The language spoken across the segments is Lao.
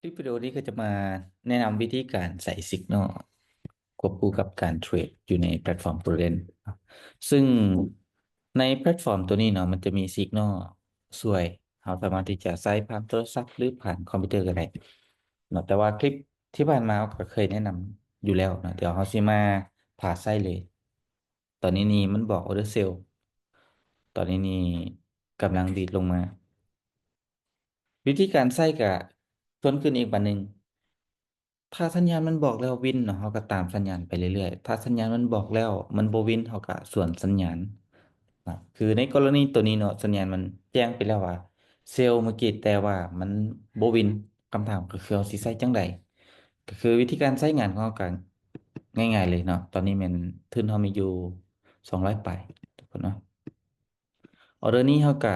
ຄລິບວິດີໂອນີ້ກໍຈະມາແນະນຳວິທີການໃຊ້ Signal ຄວບຄູ່ກັບການເທຣດຢູ່ໃນແພລດຟອມ Prudent ເນາະ. ຊຶ່ງໃນແພລດຟອມຕົວນີ້ເນາະ ມັນຈະມີ Signal ຊ່ວຍ ເຮົາສາມາດທີ່ຈະໃຊ້ຜ່ານໂທລະສັບ ຫຼື ຜ່ານຄອມພິວເຕີກໍໄດ້ເນາະ. ແຕ່ວ່າຄລິບທີ່ຜ່ານມາເຮົາກໍເຄີຍແນະນຳຢູ່ແລ້ວເນາະ. ດຽວເຮົາຊິມາພາໃຊ້ເລີຍ. ຕອນນີ້ນີ້ມັນບອກ Order Sell ຕອນນີ້ນີ້ກຳລັງດີດລົງມາ. ວິທີການໃຊ້ກະທວນຄືນອີກບາດໜຶ່ງ. ຖ້າສັນຍານມັນບອກແລ້ວວິນເນາະ ເຮົາກໍຕາມສັນຍານໄປເລື້ອຍໆ. ຖ້າສັນຍານມັນບອກແລ້ວມັນບໍ່ວິນ ເຮົາກໍສວນສັນຍານ. ນະ ຄືໃນກໍລະນີໂຕນີ້ເນາະ ສັນຍານມັນແຈ້ງໄປແລ້ວວ່າ Sell ເມື່ອກີ້ ແຕ່ວ່າມັນບໍ່ວິນ. ຄຳຖາມກໍຄືເຮົາຊິໃຊ້ຈັ່ງໃດ? ກໍຄືວິທີການໃຊ້ງານຂອງເຮົາກໍງ່າຍໆເລີຍເນາະ. ຕອນນີ້ແມ່ນທຶນເຮົາມີຢູ່ສອງຮ້ອຍປາຍທຸກຄົນເນາະ. Order ນີ້ເຮົາກະ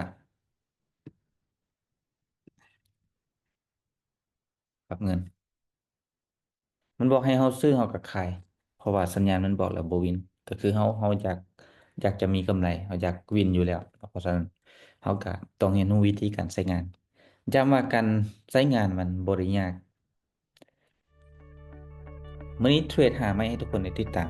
ປັບເງິນ. ມັນບອກໃຫ້ເຮົາຊື້ ເຮົາກໍຂາຍ ເພາະວ່າສັນຍານມັນບອກແລ້ວບໍ່ວິນ. ກໍຄືເຮົາ ເຮົາຢາກ ຢາກຈະມີກຳໄລ ເຮົາຢາກວິນຢູ່ແລ້ວ. ເພາະສະນັ້ນເຮົາກໍຕ້ອງຮຽນຮູ້ວິທີການໃຊ້ງານ. ຢ້ຳວ່າການໃຊ້ງານມັນບໍ່ໄດ້ຍາກ. ມື້ນີ້ເທຣດຫາໃໝ່ໃຫ້ທຸກຄົນໄດ້ຕິດຕາມ.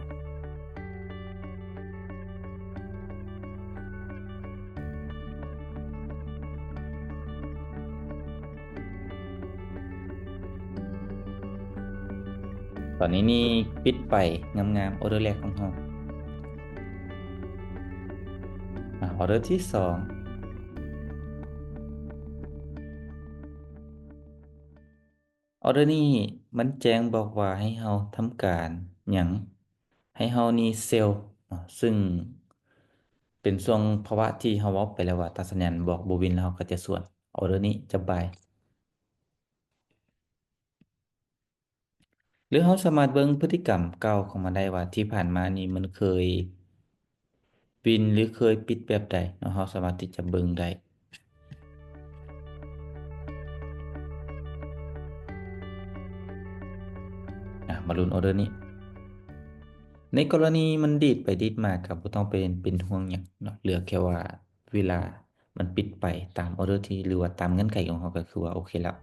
ຕອນນີ້ນີ້ປິດໄປງາມໆ Order ແລກຂອງເຮົາ. ອາ Order ທີສອງ. Order ນີ້ມັນແຈ້ງບອກວ່າໃຫ້ເຮົາທຳການຫຍັງ? ໃຫ້ເຮົານີ້ Sell ເນາະ ຊຶ່ງເປັນຊ່ວງພາວະທີ່ເຮົາເວົ້າໄປແລ້ວວ່າ ຖ້າສັນຍານບອກບໍ່ວິນ ແລ້ວເຮົາກໍຈະສວນ. Order ນີ້ຈະ Buy. ຫຼືເຮົາສາມາດເບິ່ງພຶດຕິກຳເກົ່າຂອງມັນໄດ້ວ່າ ທີ່ຜ່ານມານີ້ມັນເຄີຍວິນ ຫຼືເຄີຍປິດແບບໃດເນາະ, ເຮົາສາມາດທີ່ຈະເບິ່ງໄດ້. ອາ ມາລຸ້ນອໍເດີນີ້. ໃນກໍລະນີມັນດີດໄປດີດມາ ກໍບໍ່ຕ້ອງໄປເປັນຫ່ວງຫຍັງເນາະ, ເຫຼືອແຄ່ວ່າເວລາ ມັນປິດໄປຕາມອໍເດີທີ່ ຫຼືວ່າຕາມເງື່ອນໄຂຂອງເຮົາ ກໍຄືວ່າໂອເຄແລ້ວ.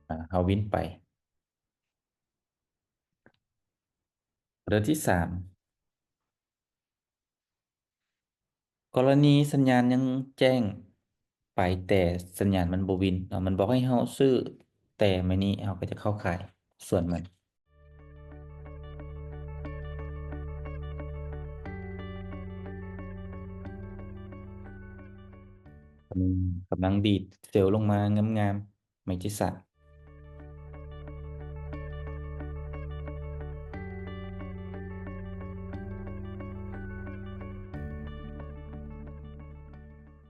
ອາ ເຮົາວິນໄປ ອໍເດີທີສາມ. ກໍລະນີສັນຍານຍັງແຈ້ງໄປ ແຕ່ສັນຍານມັນບໍ່ວິນເນາະ, ມັນບອກໃຫ້ເຮົາຊື້, ແຕ່ໄມ້ນີ້ເຮົາກໍຈະເຂົ້າຂາຍສ່ວນມັນ. ອືມ ກຳລັງດີດເຊວລົງມາງາມໆ. ໄມ້ທີສາມ.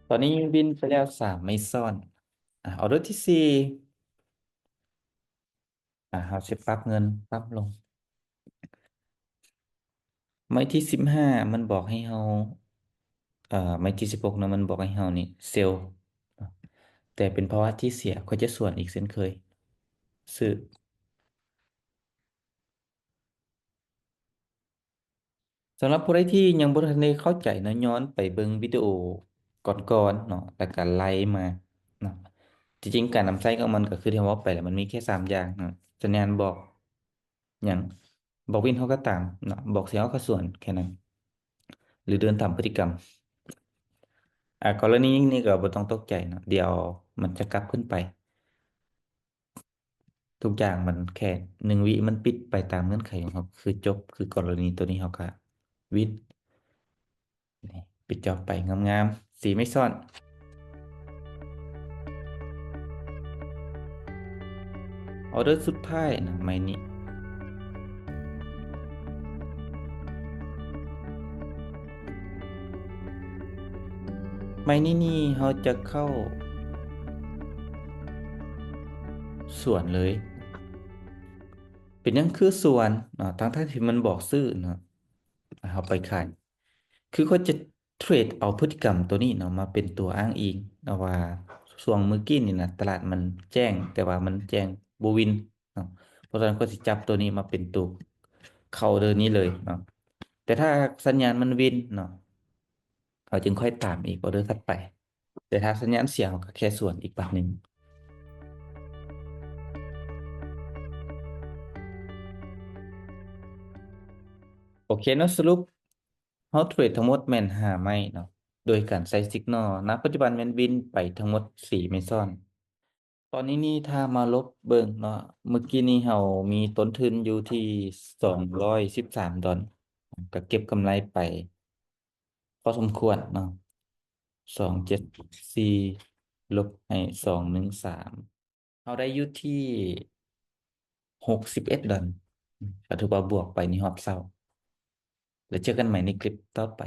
ຕອນນີ້ວິນໄປແລ້ວສາມໄມ້ຊ້ອນ. ອາ ອໍເດີທີສີ່. ອາ ເຮົາຊິປັບເງິນຕ່ຳລົງ. ໄມ້ທີສິບຫ້າ ມັນບອກໃຫ້ເຮົາ ເອີ ໄມ້ທີສິບຫົກນະ ມັນບອກໃຫ້ເຮົານີ້ເຊວ ແຕ່ເປັນພາວະທີ່ເສຍ, ຂ້ອຍຈະສວນອີກເຊັ່ນເຄີຍ ຊື້. ສຳລັບຜູ້ໃດທີ່ຍັງບໍ່ທັນໄດ້ເຂົ້າໃຈເນາະ, ຍ້ອນໄປເບິ່ງວິດີໂອກ່ອນໆເນາະ ແລ້ວກະໄລ່ມາເນາະ. ທີ່ຈິງການນຳໃຊ້ຂອງມັນກໍຄືທີ່ເຮົາເວົ້າໄປແຫຼະ, ມັນມີແຄ່ສາມຢ່າງເນາະ, ສັນຍານບອກ ຫຍັງ ບອກວິນເຮົາກໍຕາມເນາະ, ບອກເຊວເຮົາກໍສວນ ແຄ່ນັ້ນ ຫຼືເດີນຕາມພຶດຕິກຳ. ອາ ກໍລະນີນີ້ກໍບໍ່ຕ້ອງຕົກໃຈເນາະ, ດຽວມັນຈະກັບຄືນໄປ. ທຸກຢ່າງມັນແຄ່ໜຶ່ງວິ ມັນປິດໄປຕາມເງື່ອນໄຂຂອງເຮົາ ຄືຈົບ. ຄືກໍລະນີໂຕນີ້ເຮົາກໍວິນ. ນີ້ ປິດຈອບໄປງາມໆ ສີ່ໄມ້ຊ້ອນ. ອໍເດີສຸດທ້າຍນະ ໄມ້ນີ້. ໄມ້ນີ້ນີ້ເຮົາຈະເຂົ້າສວນເລີຍ. ເປັນຫຍັງຄືສວນເນາະ ທັງໆທີ່ມັນບອກຊື້ເນາະ ເຮົາໄປຂາຍ. ຄືຂ້ອຍຈະເທຣດເອົາພຶດຕິກຳໂຕນີ້ເນາະ ມາເປັນຕົວອ້າງອີງເນາະ ວ່າຊ່ວງມື້ກີ້ນີ້ນະ ຕະຫຼາດມັນແຈ້ງ ແຕ່ວ່າມັນແຈ້ງບໍ່ວິນເນາະ. ເພາະສະນັ້ນຂ້ອຍຊິຈັບໂຕນີ້ມາເປັນໂຕເຂົ້າເດີນີ້ເລີຍເນາະ. ແຕ່ຖ້າສັນຍານມັນວິນເນາະ ເຮົາຈຶ່ງຄ່ອຍຕາມອີກອອເດີຖັດໄປ. ແຕ່ຖ້າສັນຍານເສຍ ເຮົາກໍແຄ່ສວນອີກບາດໜຶ່ງ. ໂອເຄເນາະ, ສະຫຼຸບເຮົາເທຣດທັງໝົດແມ່ນຫ້າໄມ້ເນາະ ໂດຍການໃຊ້ Signal. ນະປັດຈຸບັນແມ່ນວິນໄປທັງໝົດສີ່ໄມ້ຊ້ອນ. ຕອນນີ້ນີ້ຖ້າມາລົບເບິ່ງເນາະ, ມື້ກີ້ນີ້ເຮົາມີຕົ້ນທຶນຢູ່ທີ່ສອງຮ້ອຍສິບສາມດອນ, ກໍເກັບກຳໄລໄປພໍສົມຄວນເນາະ, ສອງເຈັດສີ່ ລົບໃຫ້ສອງໜຶ່ງສາມ ເຮົາໄດ້ຢູ່ທີ່ຫົກສິບເອັດດອນ, ກໍຖືວ່າບວກໄປໃນຮອບເຊົ້າ. ແລ້ວເຈີກັນໃໝ່ໃນຄລິບຕໍ່ໄປ.